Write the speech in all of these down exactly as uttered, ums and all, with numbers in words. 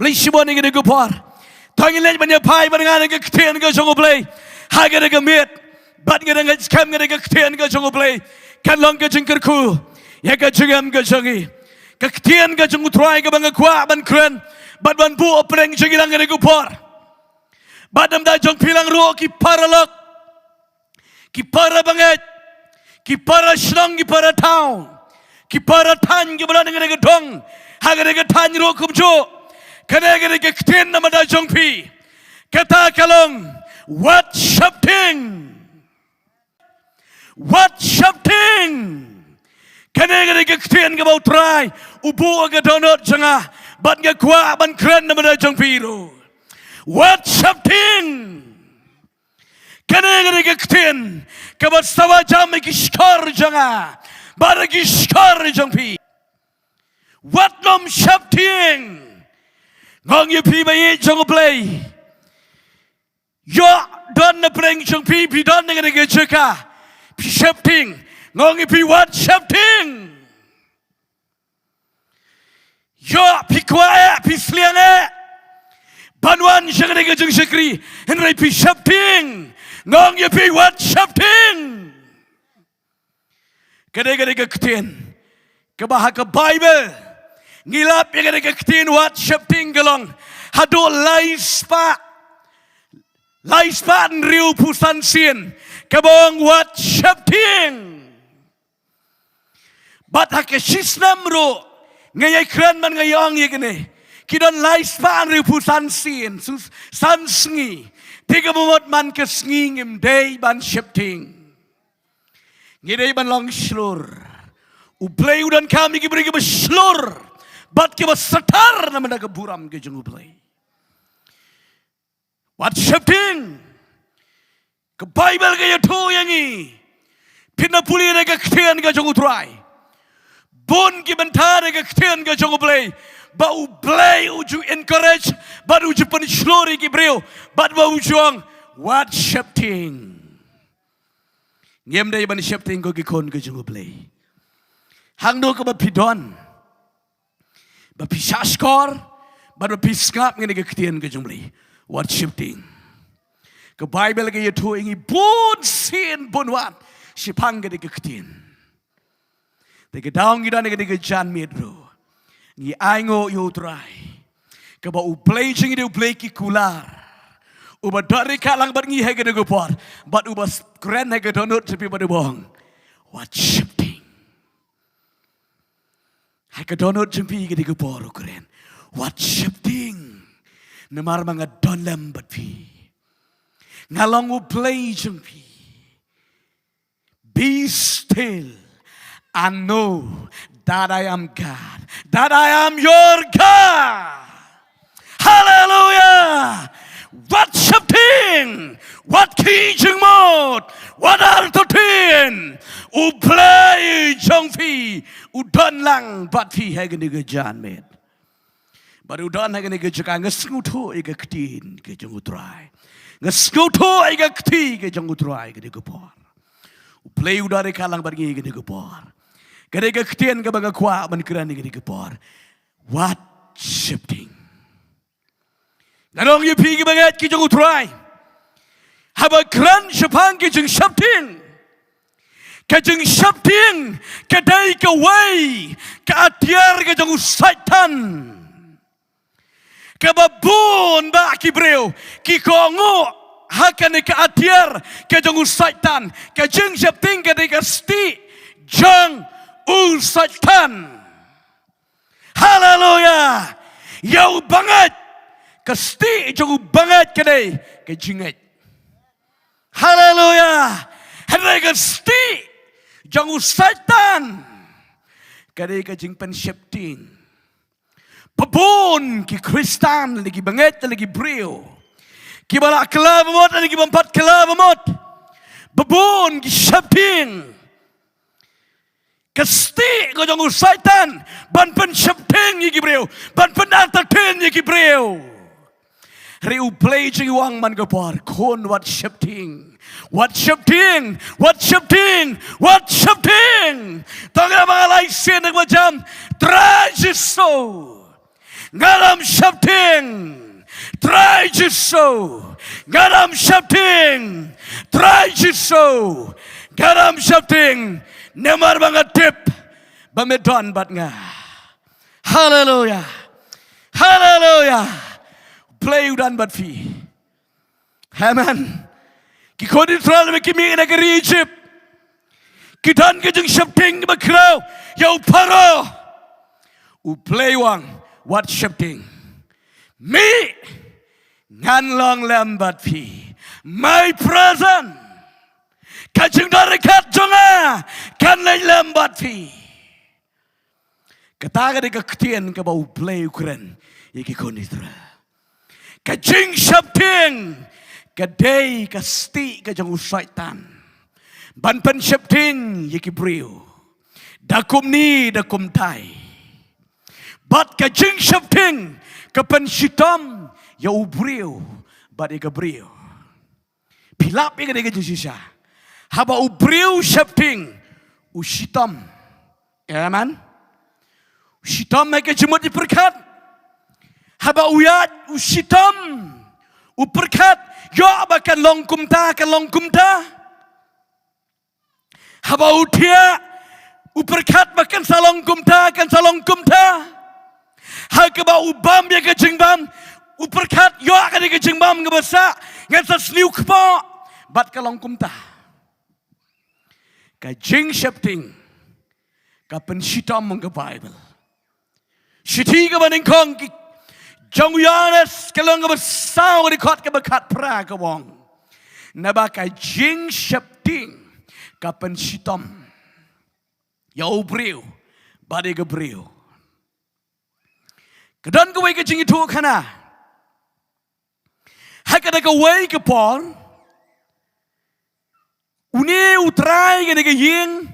Blei shibun ïa kane ka por. To ngin leit ban ïa phai ban ngan ïa ka ktien ka jong U Blei ha kane ka miet. Bad ngi dang ngeit skhem ïa kane ka ktien ka jong U Blei kan long ka jingkyrkhu ïa ka jingim ka jong ngi. Ka ktien ka jong U Trai kaba nga kwah ban kren bad ban buh pyrshang jong ngi lang ïa kane ka por. Bad namar jong phi lang ruh ki paralok, ki para bangeit, ki para shnong, ki para thaw, ki para thaiñ, ki ba la nang dong ha kane ka thaiñ ruh kumjuh. Kane ka dei ka ktien namar jong phi. Kata ka long, wat sheptieng. Wat sheptieng. Kane ka dei ka ktien kaba U Trai u buh ha ka dohnud jong nga bad nga kwah ban kren namar jong phi ruh. Wat sheptieng. Kane ka dei ka ktien kaba sawa jam ïa ki shkor jong nga bad ïa ki shkor jong phi. Wat nym sheptieng. Nga ong ïa phi ba ïeit jong U Blei. Ïoh don na pdeng jong phi, phi don na kane ka jaka, phi sheptieng. Nga ong ïa phi wat sheptieng. Ïoh phi kwah eh, phi sliang eh ban wan sha kane ka jingshakri, hynrei phi sheptieng. Nga ong ïa phi wat sheptieng. Ka dei, ka dei ka ktien kaba ha ka Baibl ngi lap ïa ka dei ka ktien wat sheptieng ka long haduh lai spah, lai spah hynriewphew san sien kaba ong wat sheptieng. Bad ha ka shisnem ruh nga ïai kren man nga ïa ong ïa kane, ki don lai spah hynriewphew san sien, san sngi. Te kaba mut man ka sngi ngim dei ban sheptieng. Ngi dei ban long shlur. U Blei u donkam ïa ki briew kiba shlur bad kiba satar namar ka burom ka jong U Blei. Wat sheptieng. Ka Baibl ka ïathuh ïa ngi. Phin ïa pule ïa ka ktien ka jong U Trai. Bun ki bynta ïa ka ktien ka jong U Blei ba U Blei u ju encourage bad u ju pynshlur ïa ki briew bad ba u ju ong wat sheptieng. Ngim dei ban sheptieng ko ki khun ka jong U Blei. Hangno kaba phi don, ba phi shahshkor bad ba phi sngap ïa kane ka ktien ka jong U Blei, wat sheptieng. Ka Baibl ka ïathuh ïa ngi bun sien bun wat shaphang kane ka ktien. Te ka daw ngi don ha kane ka janmiet ruh, ngi ainguh ïa U Trai kaba U Blei jong ngi u dei U Blei ki kular, uba don ryngkat lang bad ngi ha kane ka por bad uba kren ha ka dohnud jong phi bad uba ong wat sheptieng. Ha ka dohnud jong phi ha kane ka por u kren, wat sheptieng. Namar ma nga don lem bad phi, nga long U Blei jong phi. Be still and know that I am God, that I am your God. Haleluia. Wat sheptieng, wat khih jingmut, wat artatien. U Blei jong phi u don lang bad phi ha kane ka janmiet. Bad u don ha kane ka jaka, nga sngewthuh ïa ka ktien ka jong U Trai. Nga sngewthuh ïa ka ktien ka jong U Trai ha kane ka por. U Blei u don ryngkat lang bad ngi ha kane ka por. Ka dei ka ktien kaba nga kwah ban kren ha kane ka por. Wat sheptieng. Nga ong ïa phi ki bangeit ki jong U Trai, haba kren shaphang ka jingsheptieng, ka jingsheptieng ka dei kawei ka atiar ka jong u Soitan kaba bun bah ki briew ki kohnguh ha kane ka atiar ka jong u Soitan. Ka jingsheptieng ka dei ka stieh jong u Soitan. Haleluia. Ïa u bangeit, ka stieh jong u bangeit ka dei ka jingngeit. Haleluia. Hynrei ka stieh jong u Soitan ka dei ka jingpynsheptieng. Ba bun ki Khristan lane ki bangeit lane ki briew kiba la kylla ba mut lane kiba ym pat kylla ba mut, ba bun ki sheptieng. Ka stieh ka jong u Soitan ban pynsheptieng ïa ki briew, ban pynartatien ïa ki briew. Hynrei U Blei jong ngi u ong man ka por, khun wat sheptieng. Wat sheptieng, wat sheptieng, wat sheptieng. To ngin ïa ba nga lai sien da kaba jam, Trai Jisu, nga lam sheptieng. Jisu, ngan ym sheptieng. Trai Jisu, ngan ym sheptieng. Namar ba nga tip ba me don bad nga. Haleluya. Haleluya. U Blei u don bad phi. Amen. Ki khun Israel ba ki mih na ka ri Egypt, ki don ka jingsheptieng ba khraw ïa u Pharaoh. U Blei u ong, wat sheptieng. Mih, ngan long lem bad phi. My presence. Ka jingdon ryngkat jong nga kan leit lem bad phi. Kata ka dei ka ktien kaba U Blei u kren ïa ki khun Israel. Ka jingsheptieng ka dei ka stieh ka jong u Soitan ban pynsheptieng ïa ki briew da kumne da kumtai. Bad ka jingsheptieng ka pynshitom ïa u briew bad ïa ka briew. Phi lap ïa kane ka jingshisha. Haba u briew u sheptieng, u shitom. Amen. U shitom ha ka jingmut jingpyrkhat. Haba u ïaid, u shitom, u pyrkhat, ïoh ba kan long kumta, kan long kumta. Haba u thiah, u pyrkhat ba kan sa long kumta, kan sa long kumta. Ha kaba u bam ïa ka jingbam, u pyrkhat, ïoh kane ka jingbam kaba sah, ngan sa sniew kpoh. Bad ka long kumta. Ka jingsheptieng ka pynshitom, ong ka Baibl. Shithi kaba nyngkong ki jong u Ïoannis, ka lynnong kaba saw, ka dkhot kaba khatphra, ka ong, naba ka jingsheptieng ka pynshitom ïa u briew bad ïa ka briew. Ka don kawei ka jingïathuhkhana. Ha kata kawei ka por, une u trai kane ka ïing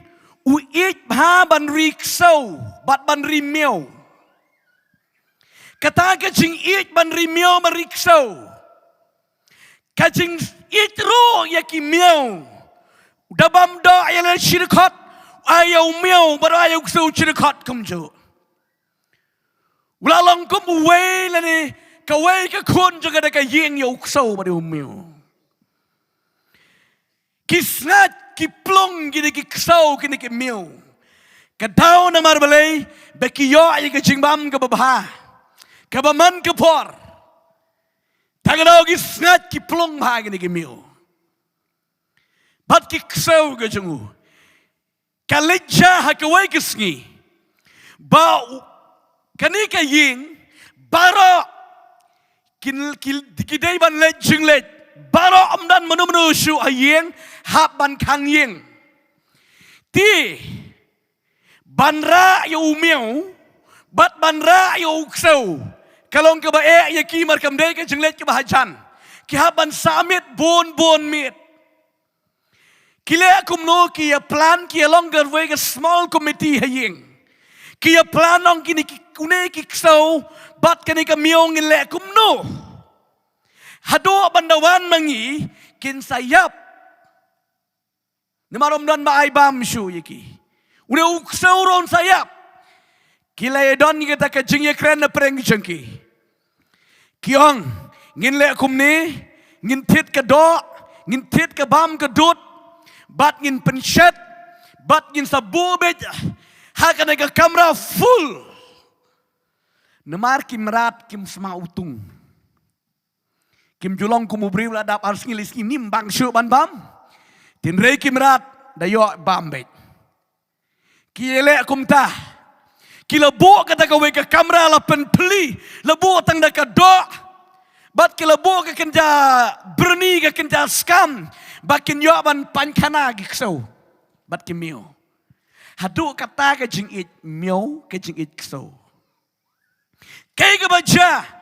u ïeit bha ban ri ksew bad ban ri miaw. Kata ka jingïeit ban ri miaw ban ri ksew, ka jingïeit ruh ïa ki miaw, da bam doh ïa la shi dkhot, ai ïa u miaw bad ai ïa u ksew shi dkhot kumjuh. U la long kum uwei lane kawei ka khun jong kata ka ïing ïa u ksew bad ïa u miaw. Ki sngaid, ki plung, kine ki ksew, kine ki miaw. Ka daw namar balei? Ba ki ïoh ïa ka jingbam kaba bha, kaba man ka por. Tang ka daw ki sngaid, ki plung bha kine ki miaw bad ki ksew ka jong u. Ka leit sha ha kawei ka sngi ba u, kane ka ïing baroh ki, ki, ki dei ban leit jingleit. Baroh, ym don mano mano shuh ha ïing hap ban khang ïing. Te ban rah ïa u miaw bad ban rah ïa u ksew, ka long kaba eh ïa ki, namar kam dei ka jingleit kaba hajan. Ki hap ban sah miet bun bun miet. Ki leh kumno? Ki ïa plan, ki ïa long kawei ka small committee ha ïing. Ki ïa plan, ong kine ki, une ki ksew bad kane ka miaw ngin leh kumno. Haduh ban da wan ma ngi kin sa ïap. Namar ym don ba ai bam shuh ïa ki. Une u ksew ruh un sa ïap. Ki la ïa don ïa kata ka jingïakren na pdeng jong ki. Ki ong, ngin leh kumne, ngin thied ka doh, ngin thied ka bam ka dud, bad ngin pynshet, bad ngin sa buh beit ha kane ka kamra full. Namar ki mrad kim sma utung. Kim ju long kum u briew la dap ar sngi lai sngi, ym bang shuh ban bam. Hynrei ki mrad da ïoh bam beit. Ki leh kumta. Ki la buh kata kawei ka kamra la pynpylli, la buh tang da ka doh. Bad ki la buh ka kynja byrni, ka kynja skam, ba kin ïoh ban pynkhana ki ksew bad ki miaw. Haduh kata ka jingïeit miaw, ka jingïeit ksew. Kaei kaba jia?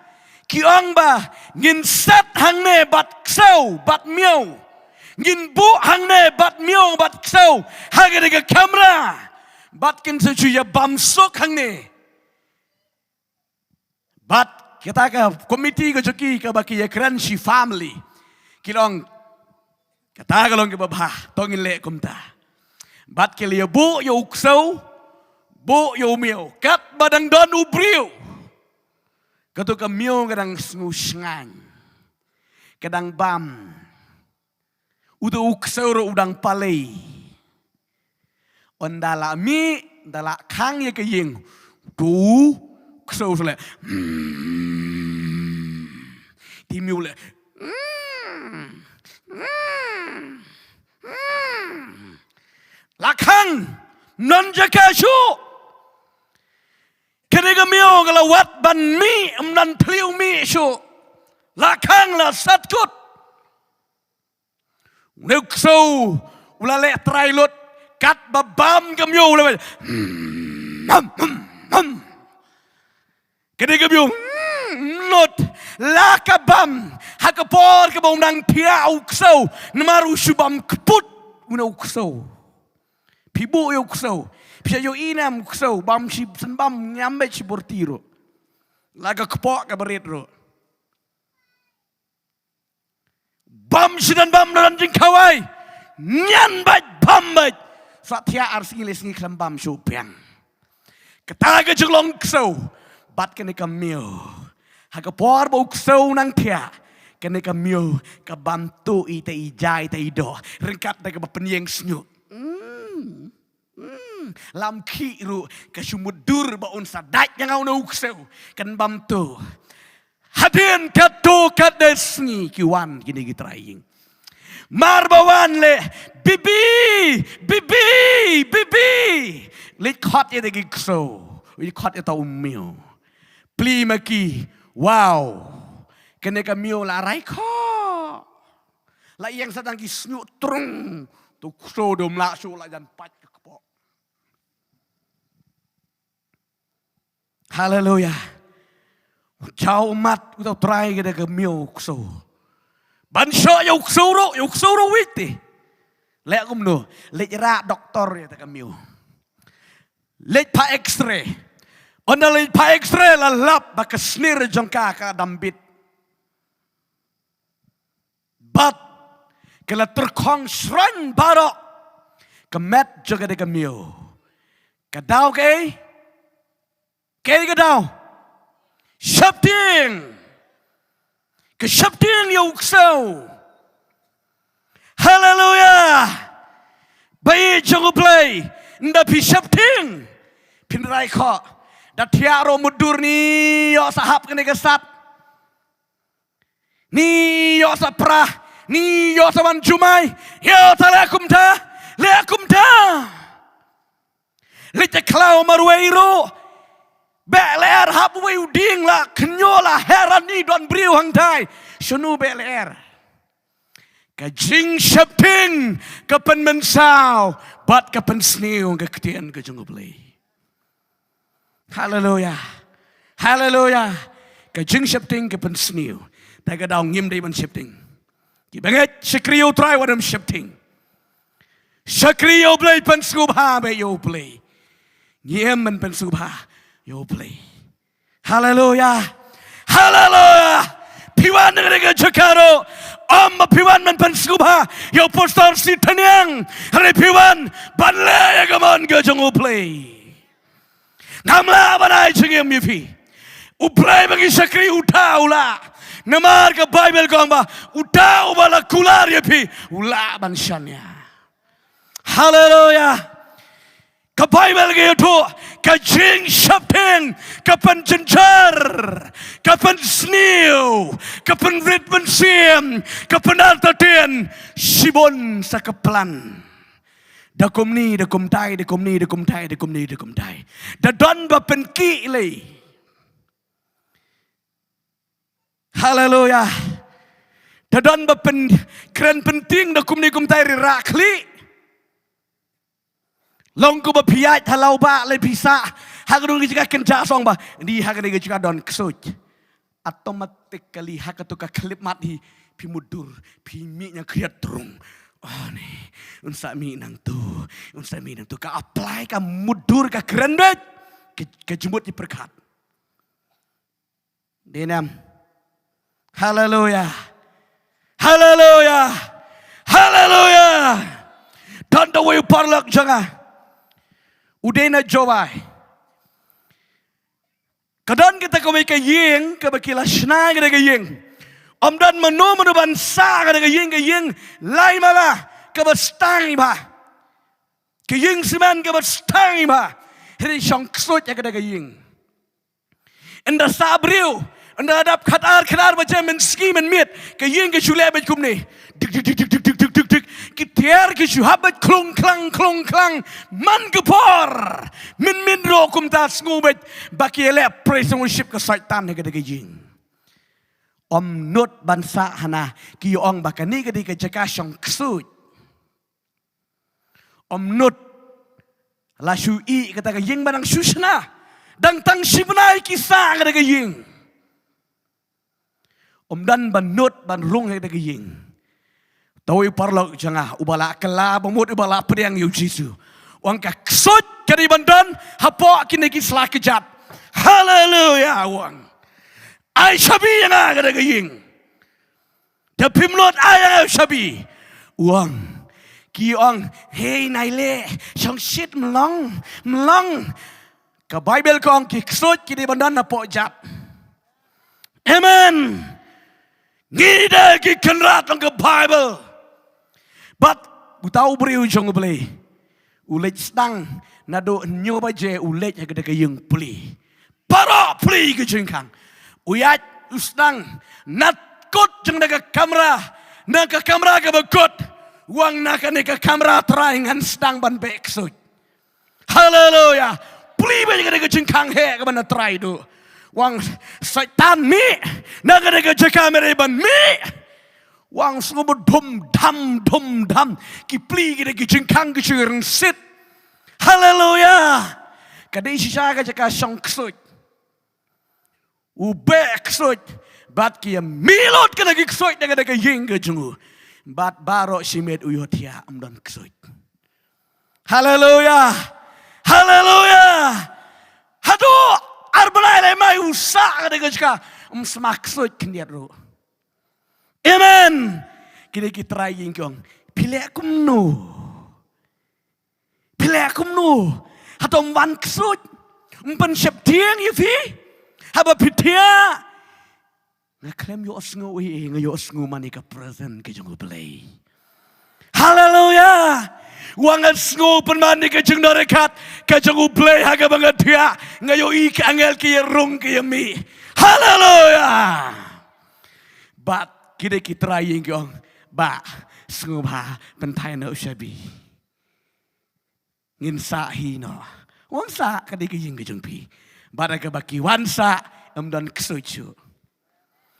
Ki ong ba ngin set hangne bad ksew bad miaw. Ngin buh hangne bad miaw bad ksew ha kane ka kamra. Bad kin sa ju ïa bam suk hangne. Bad kata ka komiti ka jong ki kaba ki ïakren shi family, ki la ong, kata ka long kaba bha, to ngin leh kumta. Bad ki la ïa buh ïa u ksew, buh ïa u miaw, katba dang don u briew, kato ka miaw ka dang sngew shngaiñ. Ka dang bam. Uto u ksew ruh u dang palei. Ynda la mih, ynda la khang ïa ka ïing. Uto u ksew sa leh. Hmm. Te miaw leh. Hmm. Hmm. Hmm. La khang. Ym don jaka shuh. Kane ka miaw ka la wad ban mih, ym don thliew mih shuh. La khang la sat kut. Une u ksew u la leh trai lut, katba bam ka miaw u la, hmm, hmm, hmm, hmm. Kane ka miaw, hmm, lut, la ka bam, ha ka por kaba u nang thiah u ksew, namar u shu bam kput une u ksew. Phi buh ïa u ksew, phi ïohi ne em u ksew, bam shi shen bam, ngiam beit shi bor ti ruh. La ka kpoh kaba rit ruh. Bam shi don bam don jingkhawai. Ngian beit bam beit. Sa thiah ar sngi le sngi khlem bam shuh biang. Kata ka jinglong ksew bad kane ka miaw. Ha ka por ba u ksew nang thiah, kane ka miaw ka bam tuh ita i jai ita i doh. Ryngkat da kaba pynïeng shñiuh. Hmm. Hmm, lam khih ruh ka shu mutdur ba un sa dait ïa nga une u ksew, kan bam tuh. Hadien katto katne sngi ki wan kine ki trai ïing. Mar ba wan leh, bibi, bibi, bibi. Leit khot ïa ki ksew, leit khot ïa uta u miaw. Plie ma ki, wow. Kane ka miaw la rai khoh. La ïeng sa tang ki shñiuh trung. Uto u ksew dum lah shuh la jan pait ka kpoh. Haleluya. U jaw ummat uta u trai ka da ka miaw u ksew. Ban shoh ïa u ksew ruh, ïa u ksew ruh wit te. Leh kumno, leit rah doktor ïa ta ka miaw. Leit phah X-ray. Ynda leit phah X-ray la lap ba ka snier jong ka ka dam bit. Bad ka la tyrkhong shraiñ baroh ka met jong kane ka miaw. Ka daw kaei? Kaei ka daw? Sheptieng. Ka sheptieng ïa u ksew. Haleluya. Ba ïeit jong U Blei, ynda phi sheptieng, phin rai khoh. Da thiah ruh mutdur, ni ïoh sa hap kane ka sat. Ni ïoh sa pra, ni ïoh sa wan jumai, ïoh sa leh kumta, leh kumta. Leit ïa khlaw marwei ruh, beh lyer hap uwei u dieng la khñiot la heran ni don briew hangtai. Shano beh lyer? Ka jingsheptieng ka pynmynsaw bad ka pynsniew ka ktien ka jong U Blei. Haleluya. Haleluya. Ka jingsheptieng ka pynsniew. Te ka daw ngim dei ban sheptieng. Kiba ngeit shakri ïa U Trai wat nym sheptieng. Shakri ïa U Blei, pynsngewbha beit ïa U Blei. Ngim ban pynsngewbha ïa U Blei. Haleluya. Haleluya. Phi wan na kane ka jaka ruh, ym ba phi wan ban pynsngewbha ïa u pastor Sitaniang. Hynrei phi wan ban leh ïa ka mon ka jong U Blei. Ngam lah ban ai jingim ïa phi. U Blei ba ngi shakri uta u lah. Namar ka Baibl ka ong ba uta uba la kular ïa phi u lah ban shaniah. Haleluya. Ka Baibl ka ïathuh, ka jingsheptieng ka pynjynjar, ka pynsniew, ka pynrit mynsiem, ka pynartatien shibun sa ka plan. Da kumne, da kumtai, da kumne, da kumtai, da kumne, da kumtai. Da don ba pynkhih lei. Haleluya. Da don ba pynkren pyntieng da kumne kumtai, ri rah khlieh. Long kumba phi ïaid ha lawbah lei phi sah ha kano kano ka jaka kynja song ba, ni ha kano kano ka jaka don ksuid. Automatically ha kato ka khyllipmat hi phi mutdur, phi mih ñiangkhriat drung. Oh ne, un sa mih nangto, un sa mih nangto. Ka apply, ka mutdur, ka kren beit, ka, ka jingmut jingpyrkhat. Dei ne em? Haleluya. Haleluya. Haleluya. Don da uwei u paralok jong nga. U dei na Jowai. Ka don kata kawei ka ïing kaba ki la shna kata ka ïing. Ym don mano mano ban sah ha kata ka ïing, ka ïing lai mala kaba stang bha. Ka ïing simen kaba stang bha. Hynrei shong ksuid ha kata ka ïing. Ynda sah briew, ynda la dap khatar khatar baje mynsngi mynmiet, ka ïing ka shu leh beit kumne. Dik dik dik dik dik dik dik dik. Ki tiar ki shu hap beit khlung khlang khlung khlang. Man ka por mynmiet ruh kumta, sngew beit ba ki leh praise and worship ka Soitan ha kata ka ïing. Ym nud ban sah hana, ki ong ba kane ka dei ka jaka shong ksuid. Ym nud. La shu ïeh kata ka ïing ba nang shu shna. Dang tang shi bnai ki sah kata ka ïing. Ym don ba nud ban rung kata ka ïing. Tawei paralok jong nga uba la kylla ba mut uba la pdiang ïa u Jisu. U ong ka ksuid ka dei ban don hapoh kine ki sla kjat. Haleluya, u ong. Ai shabi ïa nga kata ka ïing. Da phim nud ai ïa nga shabi. U ong. Ki ong, hei nai leh, shong shit mlong, mlong. Ka Baibl ka ong ki ksuid ki dei ban don hapoh jat. Amen. Ngi dei ki kynrad ong ka Baibl. Bad uta u briew jong U Blei u leit sdang naduh hynñiew baje, u leit ha kata ka ïing pli. Baroh pli ka jingkhang. U ïaid u sdang na kut jong na ka kamra, na ka kamra kaba kut. U ong na kane ka kamra Trai ngan sdang ban beh ksuid. Haleluya. Pli bha ïa kane ka jingkhang heh kaba na Trai duh. U ong Soitan mih na kane ka jaka, me dei ban mih. U ong sngew ba dum dam dum dam. Ki pli kine ki jingkhang ki shu rynsied. Haleluya. Ka dei shisha ka jaka shong ksuid. U beh ksuid bad ki ïamih lut kane ki ksuid na kane ka ïing ka jong u. Bad baroh shimet u ïohthiah, ym don ksuid. Haleluya. Haleluya. Haduh ar bnai lai mai u sah kane ka jaka, ym sma ksuid khyndiat ruh. Amen. Kine ki trai ïing ki ong, phi leh kumno? Phi leh kumno? Hato ym wan ksuid? Ym pynsheptieng ïa phi? Haba phi thiah, nga khlem ïohsngew ei, nga ïohsngew man ïa ka presence ka jong U Blei. Haleluya. U ong nga sngew pynban ïa ka jingdonkam ka jong U Blei ha kaba nga thiah, nga ïohi ki angel ki ïarung ki ïamih. Haleluya. Bad kine ki trai ïing ki ong, bah, sngewbha pynthait noh shabi. Ngin sah hi noh. Wan sah, ka dei ka ïing ka jong phi. Bad ha kaba ki wan sah, ym don ksuid shuh.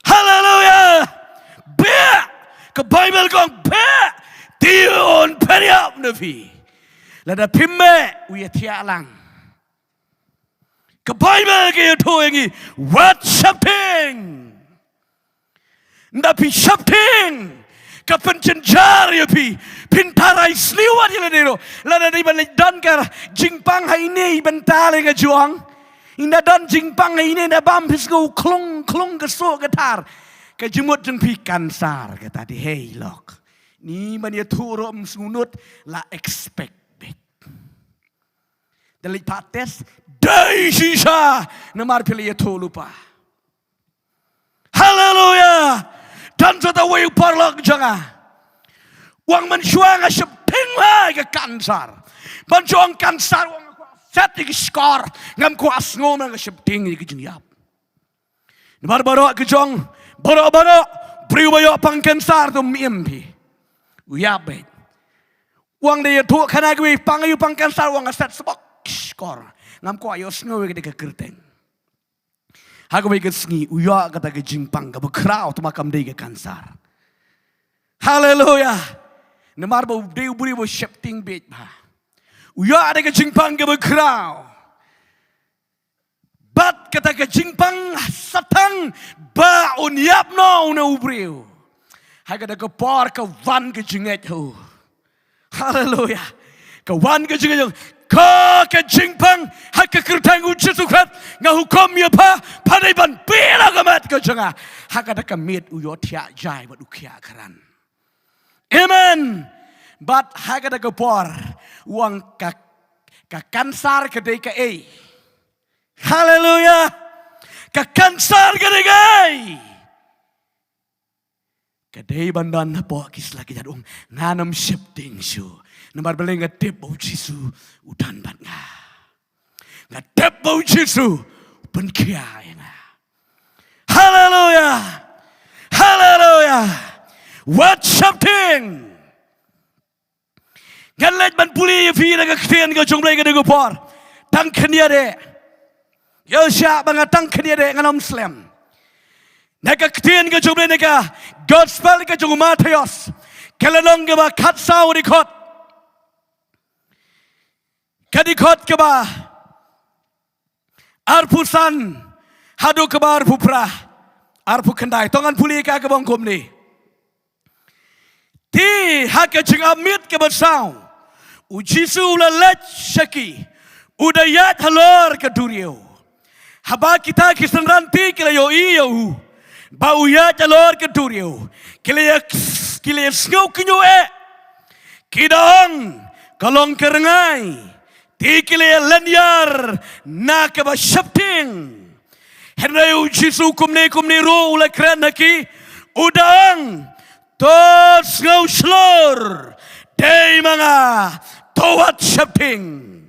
Haleluya. Beh. Ka Baibl ka ong beh. Te un pynïap na phi. Lada phim beh, u ïathiah lang. Ka Baibl ka ïathuh ïa ngi, wat sheptieng. Nda phi sheptieng, ka pynjynjar ïa phi. Phin tharai sniew wat ïa lade ruh. Lada dei ban leit don ka jingpang ha ine i bynta, lei nga ju ong, ynda don jingpang ha ine, nda bam phi sngew khlung khlung ka soh ka thar. Ka jingmut jong phi kansar, kata dei, hei lok. Ni ban ïathuh ruh ym sngewnud, la expect beit. Da leit phah test, dei shisha, namar phi la ïathuh lypa. Haleluya. Don sa uwei u paralok jong nga. U ong mynshuwa nga sheptieng bha ïa ka kansar. Ban jong kansar, u ong nga kwah set ïa ka shkor, ngam kwah sngew, nga sheptieng ïa ka jingïap. Namar baroh ka jong, baroh baroh briew ba ïoh pang kansar, to mih im phi. U ïap beit. U ong da ïathuh khana kiwei pang, ïa u pang kansar, u ong nga set sbok shkor. Ngam kwah ïohsngew ïa ka dei ka kyrteng. Ha kawei ka sngi u ïoh kata ka jingpang kaba khraw, tangba kam dei ka kansar. Haleluya. Namar ba u dei u briew ba sheptieng beit bha. U ïoh kata ka jingpang kaba khraw. Bad kata ka jingpang sa tang ba un ïap noh une u briew. Ha kata ka por ka wan ka jingngeit ha u. Haleluya. Ka wan ka jingngeit ha u. Ko ka jingpang, ha ka kyrteng u Jisu Khrist nga hukum ïa pha, pha dei ban pynlong ka met ka jong nga. Ha kata ka miet u ïohthiah jai bad u khiah krat. Amen. Bad ha kata ka por u ong ka, ka kansar ka dei kaei. Haleluya. Ka kansar ka dei kaei. Ka dei ban don hapoh ki sla ki jad, ong, ngan ym sheptieng shuh. Namar balei? Nga tip ba u Jisu u don bad nga. Nga tip ba u Jisu u pynkhia ïa nga. Haleluya. Haleluya. Wat sheptieng. Ngan leit ban pule ïa phi na ka ktien ka jong U Blei ka dei ka por. Tang khyndiat eh. Ïa sha ba nga tang khyndiat eh, ngan ym slem. Na ka ktien ka jong U Blei na ka Gospel ka jong u Mathaios, ka lynnong kaba khatsaw, dkhot, ka dkhot kaba arphew san haduh kaba arphew phra, arphew khyndai. To ngan pule ka, kaba ong kumne. Te ha ka jingap miet kaba saw, u Jisu u la leit sha ki, u da ïaid halor ka duriaw. Haba kita ki synran te ki la ïohi ïa u ba u ïaid halor ka duriaw, ki la ïa, ki la ïa sngew kynnoh eh. Ki da ong, ka long ka rngai. Te ki la ïa lynñiar na kaba sheptieng. Hynrei u Jisu kumne kumne ruh u la kren ha ki, u da ong, to sngew shlur, dei ma nga, to wat sheptieng.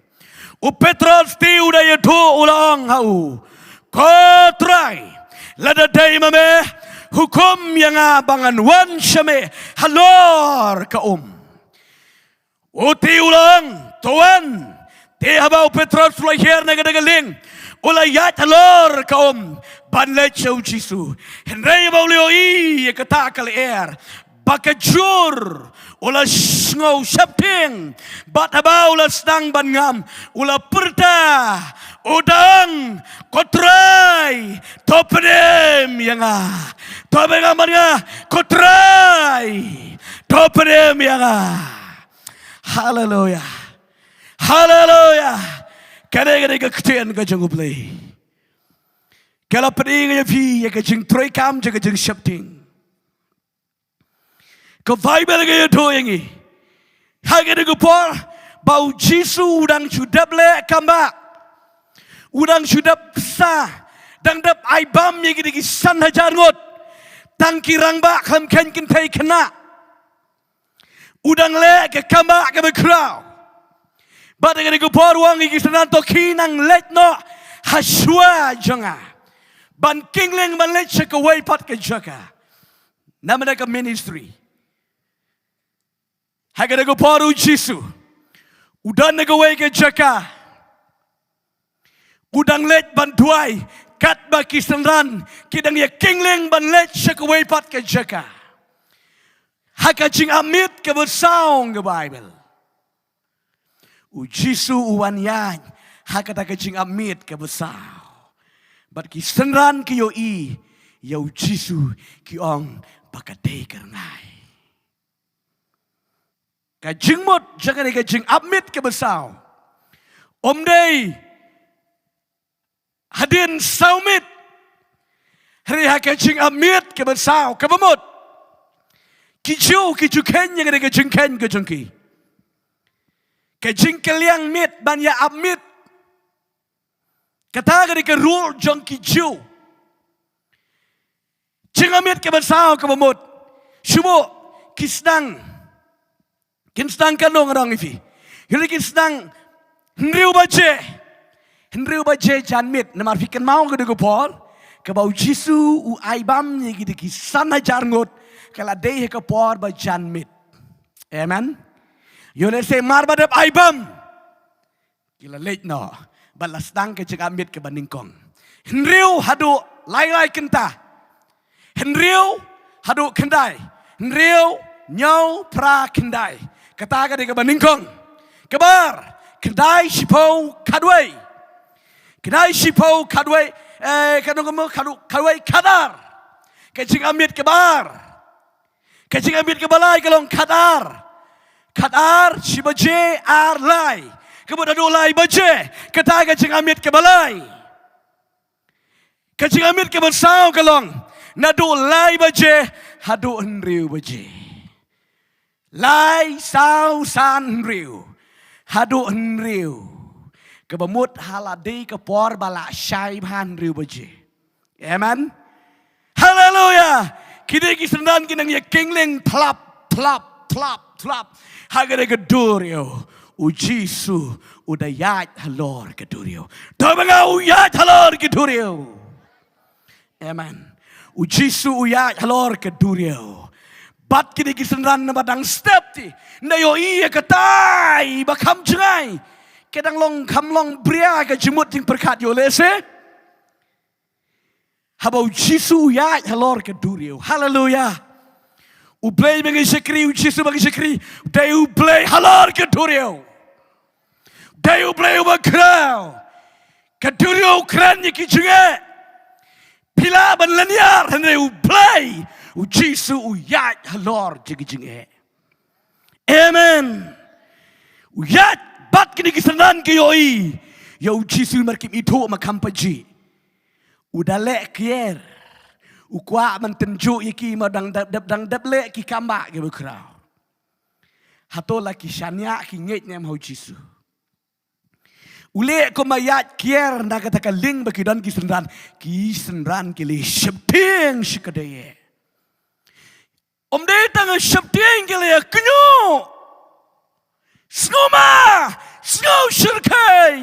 U Petros te u da ïathuh, u la ong ha u, ko Trai, lada dei ma me, hukum ïa nga ba ngan wan sha me halor ka um. U te u la ong, to wan. Te haba u Petros u la hiar na ka dei ka lieng, u la ïaid halor ka um ban leit sha u Jisu. Hynrei haba u la ïohi ïa kata ka lyer ba ka jur, u la sngew sheptieng. Bad haba u la sdang ban ngam, u la pyrta, u da ong, ko Trai, to pynim ïa nga. To pynim ïa nga, ko Trai, to pynim ïa nga. Haleluya. Haleluya. Ka dei, ka dei ka ktien ka jong U Blei. Ka la pyni ïa phi ïa ka jingtrei kam jong ka jingsheptieng. Ka Baibl ka ïathuh ïa ngi ha kane ka por ba u Jisu u dang shu dep leh kam bah. U dang shu dep sah, dang dep ai bam ïa kine ki san hajar ngut. Tang ki rangbah kham kheiñ kynthei khynnah. U dang leh ka kam bah kaba khraw. Bad ha kane ka por u ong ïa ki synran, to khie nang leit noh hashwa jong nga ban kyngliang ban leit sha kawei pat ka jaka. Namar ka ministry. Ha kane ka por u Jisu u don ha kawei ka jaka. U dang leit ban duwai, katba ki synran ki dang ïa kyngliang ban leit sha kawei pat ka jaka. Ha ka jingap miet kaba saw, ong ka Baibl, u Jisu u wan ïaid ha kata ka jingap miet kaba saw. Bad ki synran ki ïohi ïa u Jisu, ki ong ba ka dei ka rngai. Ka jingmut jong kane ka jingap miet kaba saw, ym dei hadien saw miet. Hynrei ha ka jingap miet kaba saw, kaba mut, ki Jiw ki ju kheiñ ïa kane ka jingkheiñ ka jong ki, ka jingkylliang miet ban ïa ap miet. Kata ka dei ka rule jong ki Jiw. Jingap miet kaba saw, kaba mut, shu buh ki sdang. Kin sdang katno nga ong ïa phi? Kin sdang hynriew baje. Hynriew baje janmiet. Namar phi kynmaw ka dei ka por kaba u Jisu u ai bam ïa ki dei ki san hajar ngut, ka la dei ha ka por ba janmiet. Amen. Ïoh lehse mar ba dep ai bam, ki la leit noh bad la sdang ka jingap miet kaba nyngkong. Hynriew haduh lai lai kynta. Hynriew haduh khyndai. Hynriew, hynñiew, phra, khyndai. Kata ka dei kaba nyngkong. Kaba ar, khyndai, shiphew, khatwei. Khyndai, shiphew, khatwei, eh, kano kamo, khatwei, khatar. Ka jingap miet kaba ar. Ka jingap miet kaba lai ka long khatar. Khatar, shi baje, ar, lai. Kaba naduh lai baje, kata ka jingap miet kaba lai. Ka jingap miet kaba saw ka long naduh lai baje haduh hynriew baje. Lai, saw, san, hynriew. Haduh hynriew. Kaba mut ha la dei ka por ba la shai bha hynriew baje. Amen. Haleluya. Kine ki synran ki nang ïa kyngleng thlap, thlap, thlap, thlap ha kane ka duriaw. U Jisu u da ïaid halor ka duriaw. To ba nga u ïaid halor ka duriaw. Amen. U Jisu u ïaid halor ka duriaw. Bad kine ki synran namar dang step te, nda ïohi ïa katai ba kham jngai. Ka dang long kham long bria ka jingmut jingpyrkhat ïoh lehse. Haba u Jisu u ïaid halor ka duriaw. Haleluya. U Blei ba ngi shakri, u Jisu ba ngi shakri, dei u Blei halor ka duriaw. Dei u Blei uba khraw. Ka duriaw kren ïa ki jingeh. Phi lah ban lynñiar hynrei u Blei, u Jisu u ïaid halor jong ki jingeh. Amen. U ïaid bad kine ki synran ki ïohi ïa u Jisu namar kim ithuh ma kham pajih. U da leh kier. U kwah ban tynjuh ïa ki ma dang dep, dep, dang dep leh ki kam ba kiba khraw. Hato la ki shaniah ki ngeit ne em ha u Jisu? U leh kumba ïaid kier na kata ka lieng ba ki don ki synran. Ki synran ki la sheptieng shikatdei. Ym dei tang sheptieng, ki la kñiuh. Sngewma, sngewshyrkhei.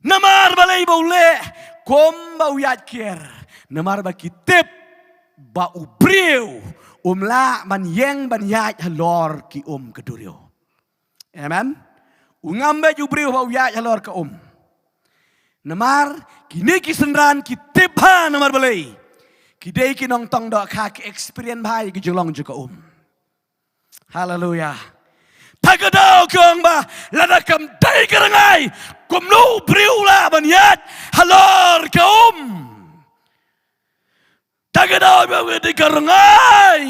Namar balei ba u leh kumba u ïaid kier? Namar ba ki tip ba u briew um lah ban ïeng ban ïaid halor ki um ka duriaw. Amen. U ngam beit u briew ba u ïaid halor ka um. Namar kine ki synran ki tip bha namar balei. Ki dei ki nongtong dohkha, ki experience bha ïa ki jinglong jong ka um. Haleluya. Ta ka daw ki ong ba lada kam dei ka rngai, kumno u briew u lah ban ïaid halor ka um? Ta ka daw ba ka dei ka rngai.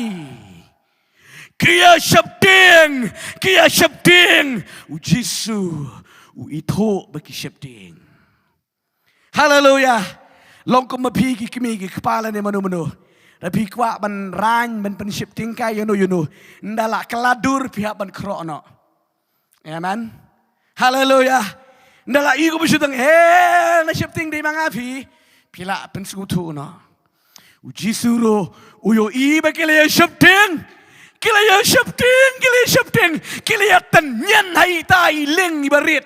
Ki ïa sheptieng, ki ïa sheptieng. U Jisu u ithuh ba ki sheptieng. Haleluya. Long kum ma phi ki kmie ki kpa lane mano mano. Lada phi kwah ban rang ban pynsheptieng kai ïano ïano, ynda la kylla dur phi hap ban khroh noh. Amen. Haleluya. Ynda la i kum u sheptieng, he, na sheptieng dei ma nga phi. Phi lah pynsngewthuh noh. U Jisu ruh u ïohi ba ki la ïa sheptieng. Ki la ïa sheptieng, ki la ïa sheptieng. Ki la ïa tynñian ha ita i lieng iba rit.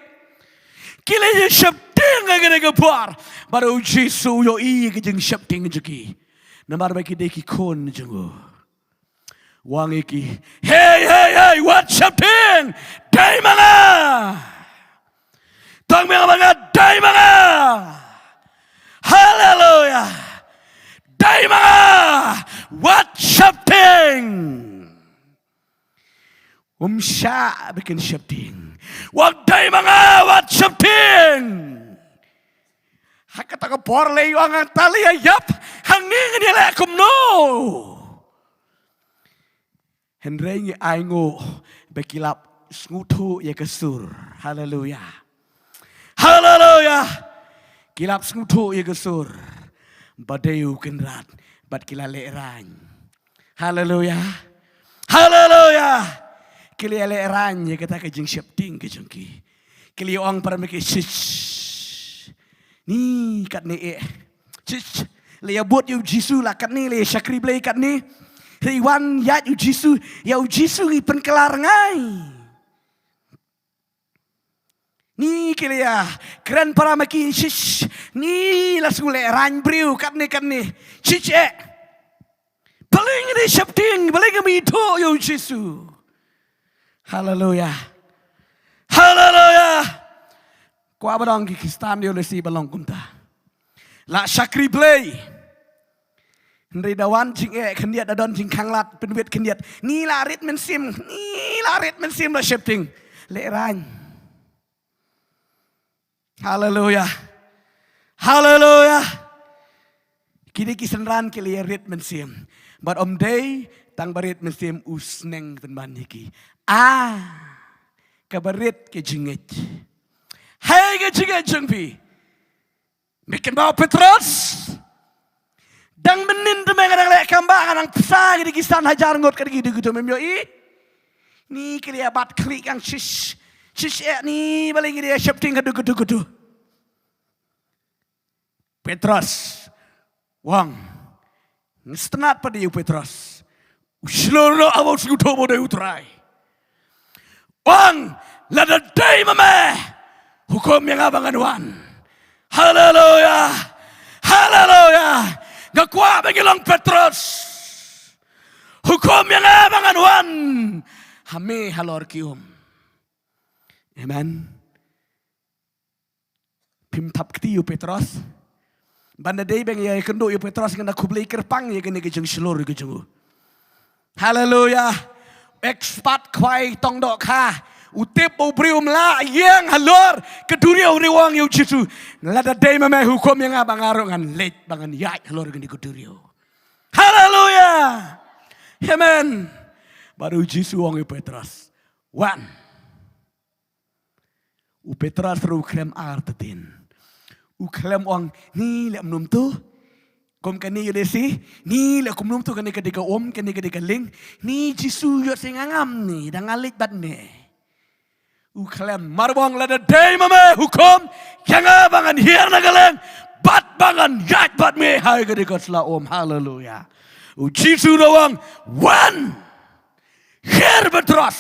Ki la ïa sheptieng ha kane ka por. Bad u Jisu u ïohi ka jingsheptieng jong ki. Namar ba ki dei ki khun jong u. U ong ïa ki, hei, hei, hei, wat sheptieng. Dei ma nga. Tang biang ba nga dei ma nga. Haleluya. Dei ma nga. Wat sheptieng. Um shah ba kin sheptieng. Wat dei ma nga, wat sheptieng. Ha kata ka por lei ong, hangta lei ïa ïap, hangne ngin ïa leh kumno? Hynrei ngi ainguh ba ki lap sngewthuh ïa ka sur. Haleluya. Haleluya. Ki lap sngewthuh ïa ka sur. Ba dei u Kynrad bad ki la lehraiñ. Haleluya. Haleluya. Ki la lehraiñ ïa kata ka jingsheptieng ka jong ki. Ki la ong para ma ki, shh. Ni katne eh. Shh. La ïa bud ïa u Jisu la katne, la ïa shakri Blei katne. Hynrei wan ïaid u Jisu, ïa u Jisu ngi pynkylla rngai. Ni ki la ïa kren para ma ki, shh. Ni la shu lehraiñ briew katne katne. Shh eh. Balei ngin ïa sheptieng, balei ngim ithuh ïa u Jisu. Haleluya. Haleluya. Kwah ba dang ki Khristan ïoh lehse ba long kumta. La shakri Blei. Hynrei da wan jingeh khyndiat, da don jingkhanglad pynwit khyndiat. Ni la rit mynsiem, ni la rit mynsiem, la sheptieng. Lehraiñ. Haleluya. Haleluya. Kine ki synran ki la ïa rit mynsiem. Bad ym dei tang ba rit mynsiem, u sneng pynban ïa ki. Ah, kaba rit ka jingngeit. Hei ka jingngeit jong phi. Me kynmaw Petros. Dang mynnin te me nga dang leh kam ba, nga dang pynsa ïa ki san hajar ngut, ka dei ki dei ki tu, mem ïohi. Ni ki la ïa bat khlieh kang, shh. Shh eh, ni balei ngi dei ïa sheptieng, ka dei ka tu ka tu. Petros u ong, Nga sngewtynnat pat ïa u Petros. U shlur noh haba u sngewthuh ba u dei u Trai. Ong, lada dei ma me, hukum ïa nga ba ngan wan. Haleluya. Haleluya. Nga kwah ba ngi long Petros. Hukum ïa nga ba ngan wan ha me halor ki um. Amen. Phim thap kti ïa u Petros. Ban da dei ba ngi ïakynduh ïa u Petros, ngan da khublei kyrpang ïa kane ka jingshlur ka jong u. Haleluya. Expert khwai tong dohkha. U tip ba u briew um lah ïeng halor ka duriaw, u ong ïa u Jisu, lada dei ma me, hukum ïa nga ba nga ruh ngan leit, ba ngan ïaid halor kane ka duriaw. Haleluya. Amen. Bad u Jisu u ong ïa u Petros, wan. U Petros ruh u khlem artatien. U khlem ong, ni leh kumno kumto. Kum kane ïa u Jisu, ni leh kumno kumto, kane ka dei ka um, kane ka dei ka lieng. Ni Jisu, ïoh shisha nga ngam, ni dang nga leit bad me. U khlem, mar ba u ong lada dei ma me, hukum ïa nga ba ngan hiar na ka lieng bad ba ngan ïaid bad me ha kane ka sla um. Haleluya. U Jisu u ong, wan. Hiar Petros.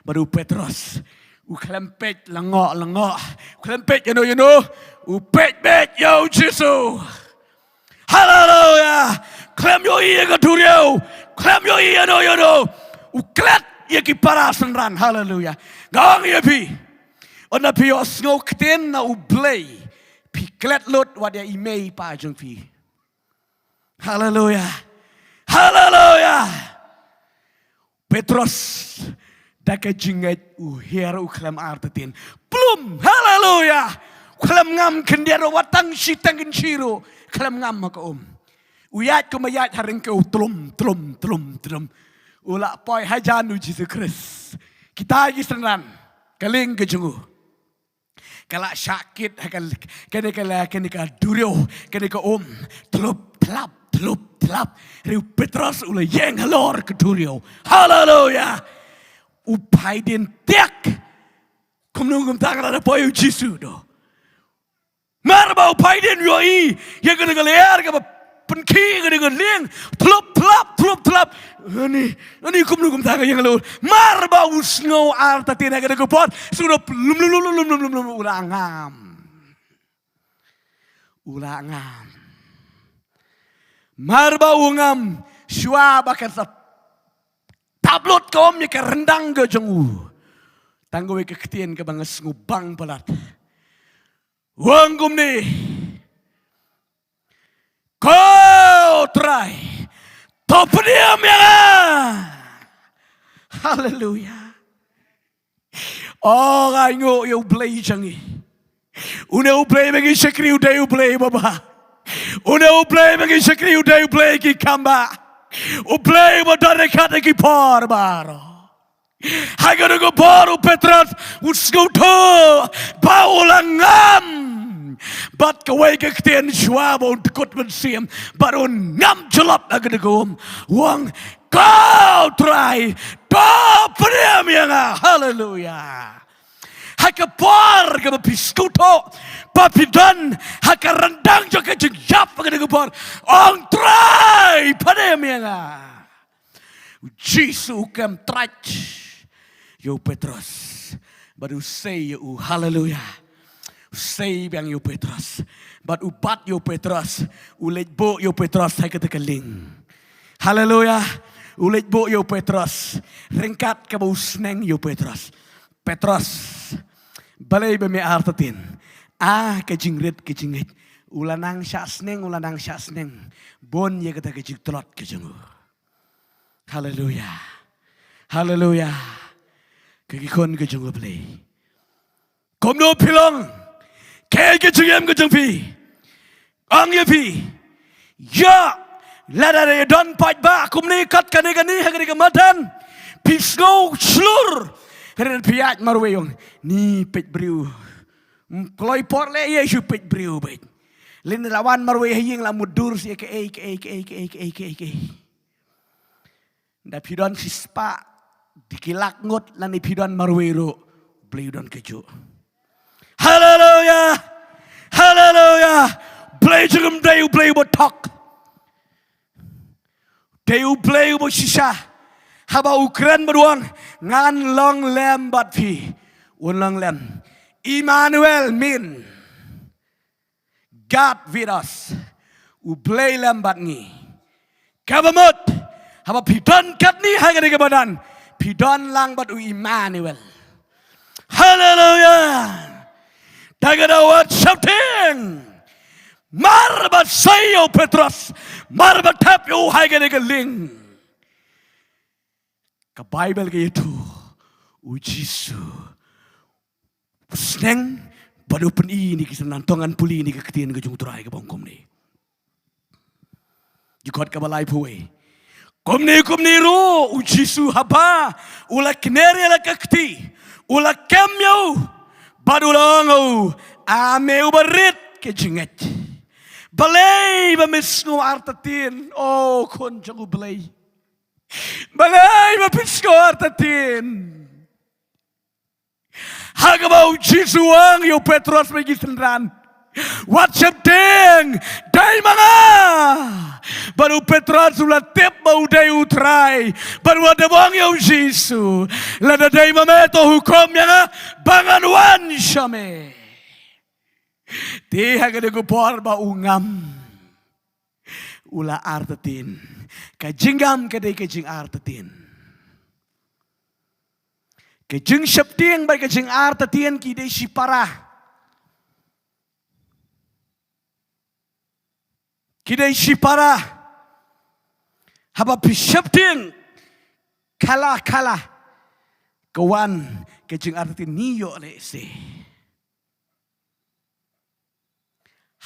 Bad u Petros u khlem peit lyngngoh lyngngoh, u khlem peit ïano ïano, u peit beit ïa u Jisu. Haleluya. Khlem ïohi ïa ka duriaw, khlem ïohi ïano ïano. U klet ïa ki para synran. Haleluya. Nga ong ïa phi, ynda phi ïohsngew ktien na U Blei, phi klet lut wat ïa i mei i pa jong phi. Haleluya. Haleluya. Petros da ka jingngeit u hiar, u khlem artatien. Plum. Haleluya. U khlem ngam khyndiat ruh, wat tang shiteng kynshi ruh, khlem ngam ha ka um. U ïaid kumba ïaid ha ryngkew, tlum tlum tlum tlum. U la poi hajan u Jisu Khrist. Kita ki synran, ka lieng ka jong u ka la shah kit ha ka, kane ka la, kane ka duriaw, kane ka um. Tlup tlap, tlup tlap. Hynrei u Petros u la ïeng halor ka duriaw. Haleluya. U phaidien tiak. Kumno kumta ka la da poi u Jisu, doh. Mar ba u phaidien u ïohi ïa kane ka lyer kaba pynkhih, kane ka lieng, tlup tlap, tlup tlap. Ani, ani kumno kumta ka ïeng halor. Mar ba u sngew artatien ha kane ka por, sngew lum lum lum lum lum lum lum, u la ngam. U la ngam. Mar ba u ngam, shuwa ba kan sa tap lut ka um ïa ka ryndang ka jong u, tang kawei ka ktien kaba nga sngew bang palat. U ong kumne, ko Trai, to pdiang ïa nga. Haleluya. O, nga ainguh ïa U Blei jong ngi. Une U Blei ba ngi shakri u dei U Blei uba bha. Une U Blei ba ngi shakri u dei U Blei ki kam bha. U Blei uba don ryngkat ha ki por baroh. Ha kane ka por u Petros u sngewthuh ba u la ngam. Bad kawei ka ktien, shuwa ba un dkut mynsiem bad un ngam jyllop ha kane ka um, u ong, ko Trai, to pdiang ïa nga. Haleluya. Ha ka por kaba phi sngewthuh ba phi don ha ka ryndang jong ka jingïap ha kane ka por, ong, Trai, pdiang ïa nga. U Jisu u kem trai ïa u Petros bad u sei ïa u. Haleluya. U sei biang ïa u Petros bad u bat ïa u Petros. U leit buh ïa u Petros ha kata ka lieng. Haleluya. U leit buh ïa u Petros ryngkat kaba u sneng ïa u Petros. Petros, balei ba me artatien? Ah, ka jingrit ka jingngeit. U la nang shah sneng, u la nang shah sneng. Bun ïa kata ka jingtlot ka jong u. Haleluya. Haleluya. Ki khun ki jong U Blei, kumno phi long? Kaei ka jingim ka jong phi? Ong ïa phi, ïa, lada don paidbah kumne kat kane kane ha kane ka madan, phi sngew shlur. Hynrei phi ïaid marwei, ong, ni peit briew. Kloi por leh ïa shu peit briew beit. Lane la wan marwei ha ïing la mutdur sha kaei kaei kaei kaei kaei kaei. Da phi don shispah, da ki lak ngut, lane phi don marwei ruh, Blei u don kajuh. Haleluya. Haleluya. Blei jong ngi um dei U Blei uba thok. Dei U Blei uba shisha. Haba u kren bad u ong, ngan long lem bad phi. Un long lem. Emmanuel mean God with us. U Blei lem bad ngi. Kaba mut, haba phi don katne ha kane ka madan, phi don lang bad u Emmanuel. Haleluya. Da kata wat sheptieng. Mar ba sei ïa u Petros, mar ba thep ïa u ha kane ka lieng. Ka Baibl ka ïathuh, u Jisu u sneng bad u pyni ïa kine ki synran. To ngan pule ïa kane ka ktien ka jong U Trai kaba ong kumne. Dkhot kaba laiphew wei. Kumne kumne ruh u Jisu haba u la kner ïa la ka kti, u la kem ïa u bad u la ong ïa u, a me uba rit ka jingngeit, balei ba me sngew artatien, o khun jong U Blei? Balei ba phi sngew artatien? Ha kaba u Jisu u ong ïa u Petros bad ki synran, wat sheptieng, dei ma nga. Bad u Petros u la tip ba u dei U Trai, bad u la dep ong ïa u Jisu, lada dei ma me to hukum ïa nga ba ngan wan sha me. Te ha kane ka por ba u ngam, u la artatien. Ka jingngam ka dei ka jingartatien. Ka jingsheptieng bad ka jingartatien ki dei shipara. Ki dei shipara. Haba phi sheptieng, kala kala ka wan ka jingartatien, ngi ïoh lehse.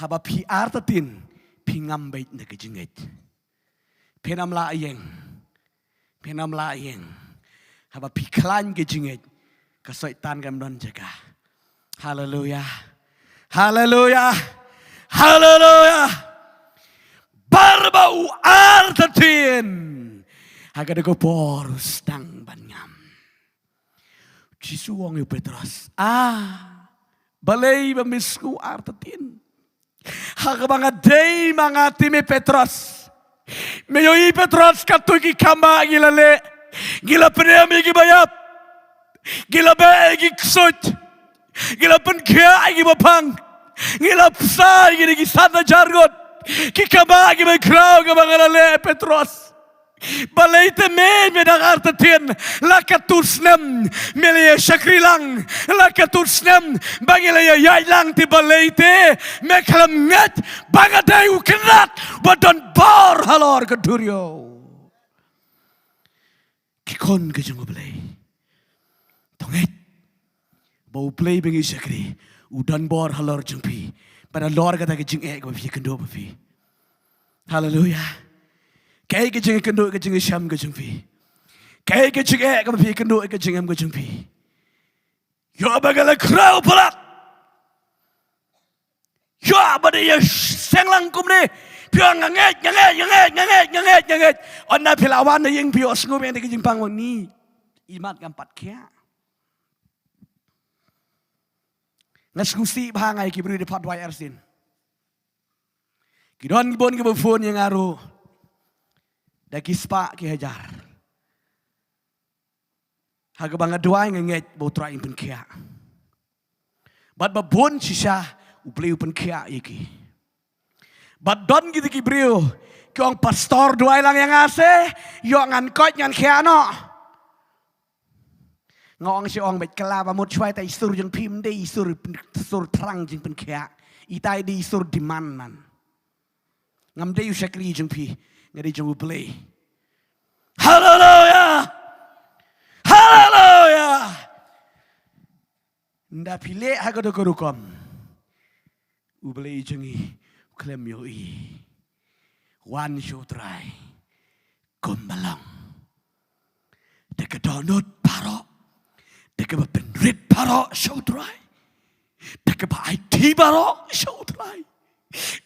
Haba phi artatien, phi ngam beit na ka jingngeit. Phin ym lah ïeng. Phin ym lah ïeng. Haba phi khlaiñ ka jingngeit, ka Soitan kam don jaka. Haleluya. Haleluya. Haleluya. Bar ba u artatien, ha kata ka por u sdang ban ngam. Jisu u ong ïa u Petros, a, balei ba me sngew artatien? Ha kaba nga dei ma nga te me Petros. Me ïohi Petros, katto ki khambah ngi la leh, ngi la pynïap ïa kiba ïap, ngi la beh ïa ki ksuid, ngi la pynkhiah ïa kiba phang, ngi la bsa ïa ki da ki san hajar ngut. Ki khambah kiba khraw kaba nga la leh Petros. Balei te me, me dang artatien? La katto snem me la ïa shakri lang, la katto snem ba ngi la ïa ïaid lang, te balei te me khlem ngeit ba nga dei u khynnah ba don bor halor ka duriaw? Ki khun ka jong U Blei, to ngeit ba U Blei ba ngi shakri u don bor halor jong phi bad halor kata ka jingeh kaba phi ïakynduh bad phi. Haleluya. Kaei ka jingkynduh ka jingshem ka jong phi? Kaei ka jingeh kaba phi ïakynduh ka jingem ka jong phi? Ïoh ba ka la khraw palat. Ïoh ba dei ïa seng lang kumne. Phi ong nga ngeit, nga ngeit, nga ngeit, nga ngeit, nga ngeit, nga ngeit. Ynda phi la wan na ïing phi ïohsngew biang da ka jingpang, wan ni, i mat ngam pat khiah. Nga sngewsih bha nga ïa ki briew da pat duwai arsien. Ki don ki bun kiba phone ïa nga ruh da ki spah ki hajar. Ha kaba nga duwai nga ngeit ba U Trai un pynkhiah. Bad ba bun shisha U Blei u pynkhiah ïa ki. Bad don kita ki briew ki ong, pastor duwai lang ïa nga se, ïoh ngan koit ngan khiah noh. Nga ong shi ong bad kylla ba mut shuwa, ita i sur jong phi ym dei i sur, sur thrang jingpynkhiah. Ita i dei i sur demand man. Ngam dei u shakri jong phi, nga dei jong U Blei. Haleluya. Haleluya. Ynda phi leh ha kato ka rukom, U Blei jong ngi u khlem ïohi. Wan sha U Trai kumba long. Da ka dohnud baroh, da kaba pynrit baroh sha U Trai, da kaba aiti baroh sha U Trai,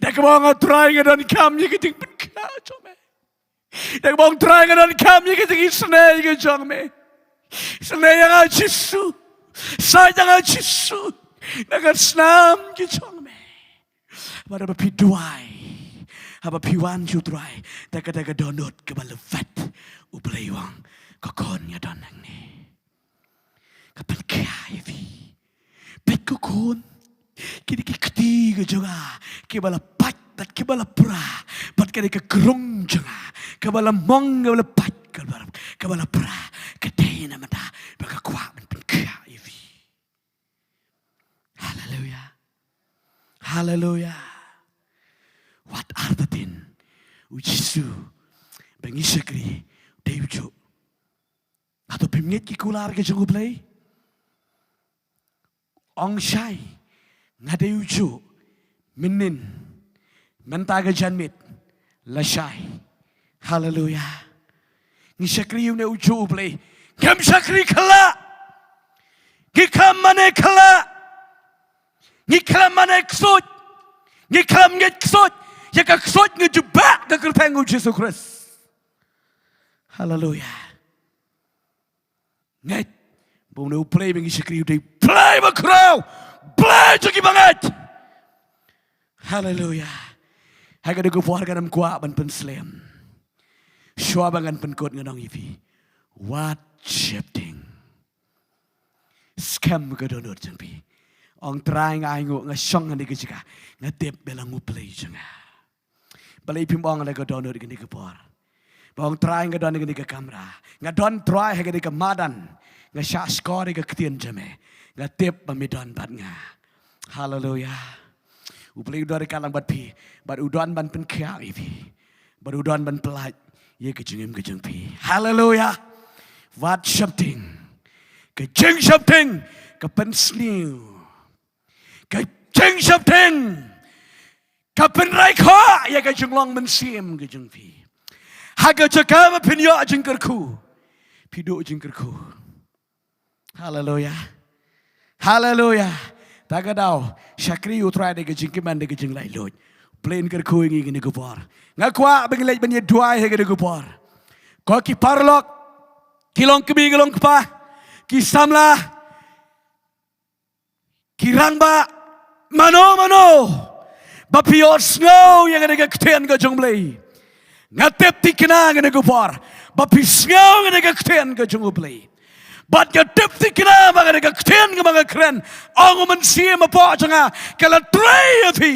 da kaba ong, Trai nga donkam ïa ka jingpynkhiah jong me, da kaba ong, Trai nga donkam ïa ka jingisynei ka jong me. Sngewsynei ïa nga Jisu. Sait ïa nga Jisu na ka snam ka jong me. Bad haba phi duwai, Haba phi wan sha U Trai da kata ka dohnud kaba la vet, U Blei u ong, ko khun, nga don hangne. Nga pynkhiah ïa phi. Peit, ko khun, kine ki kti ka jong nga kiba la pait bad kiba la pra, bad kane ka krung jong nga kaba la mong, kaba la pait, kaba la, kaba la pra, ka dei na mynta ba nga kwah ban pynkhiah ïa phi. Haleluya. Haleluya. Wat artatien U Jisu ba ngi shakri u dei u juh. Hato phim ngeit ki kular ki jong U Blei? Ong shai, nga dei u juh, mynnin, mynta ka janmiet, lashai. Haleluya. Ngi shakri ïa une u juh U Blei. Ngim shakri khyllah. Ngi khlem mane khyllah. Ngi khlem mane ksuid. Ngi khlem ngeit ksuid. Ïa ka ksuid ngi jubab ka kyrteng U Jisu Khrist. Haleluya. Ngeit ba une U Blei ba ngi shakri u dei Blei bakhraw, Blei jong kiba ngeit. Haleluya. Ha kane ka por ngan ym kwah ban pynslem. Shuwa ba ngan pynkut ngan ong ïa phi, wat sheptieng. Skhem ka dohnud jong phi. Ong, Trai, nga ainguh, nga shong ha kane ka jaka, nga tip ba la ong U Blei jong nga. Balei phim ong ha ka dohnud kane ka por? Ba ong, Trai, nga don ha kane ka kamra. Nga don, Trai, ha kane ka madan. Nga shah shkor ïa ka ktien jong me. Nga tip ba me don bad nga. Haleluya. U Blei u don ryngkat lang bad phi. Bad u don ban pynkhiah ïa phi. Bad u don ban pyllait ïa ka jingim ka jong phi. Haleluya. Wat sheptieng. Ka jingsheptieng ka pynsniew. Ka jingsheptieng ka pynroi khoh ïa ka jinglong mynsiem ka jong phi. Ha ka jaka ba phin ïoh jingkyrkhu, phi duh jingkyrkhu. Haleluya. Haleluya. Ta ka daw shakri U Trai da ka jingkmen, da ka jinglaitluid. Blei un kyrkhu ïa ngi kane ka por. Nga kwah ba ngin leit ban ïa duwai ha kane ka por. Ko ki paralok, ki long kmie, ki long kpa, ki samla, ki rangbah, mano mano ba phi ïohsngew ïa kane ka ktien ka jong U Blei. Nga tip thikna ha kane ka por ba phi sngew ïa kane ka ktien ka jong U Blei. Bad nga tip thikna ba kane ka ktien kaba nga kren, ong U Mynsiem hapoh jong nga, ka la trei ïa phi.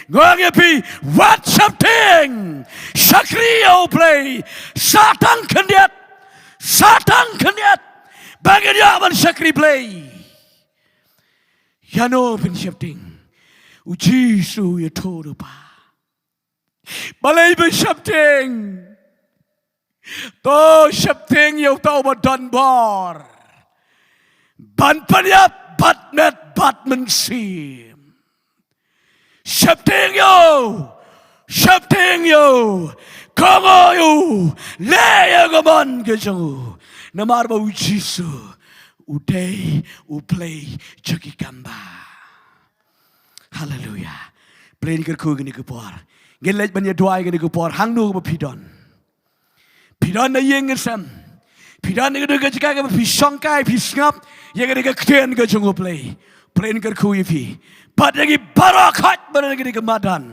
Nga ong ïa phi, wat sheptieng. Shakri ïa U Blei. Sa tang khyndiat. Sa tang khyndiat ba ngin ïoh ban shakri Blei. Ïano phin sheptieng? U Jisu u ïathuh ruh ba balei phin sheptieng? To sheptieng ïa uta uba don bor ban pynïap bad met bad mynsiem. Sheptieng ïa u, sheptieng ïa u, kohnguh ïa u, leh ïa ka mon ka jong u. Namar ba U Jisu u dei U Blei jong ki kambah. Haleluya. Blei un kyrkhu kane ka por. Ngin leit ban ïa duwai kane ka por, hangno ba phi don. Phi don na ïing na sem. Phi don na kano kano ka jaka kaba phi shongkai, phi sngap ïa kane ka ktien ka jong U Blei. Blei un kyrkhu ïa phi. Bad ïa ngi baroh khoit ba don ha kane ka madan.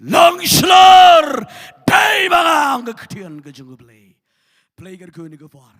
Long shlur, dei ba nga ong ka ktien ka jong U Blei. Blei un kyrkhu ïa ngi kane ka por.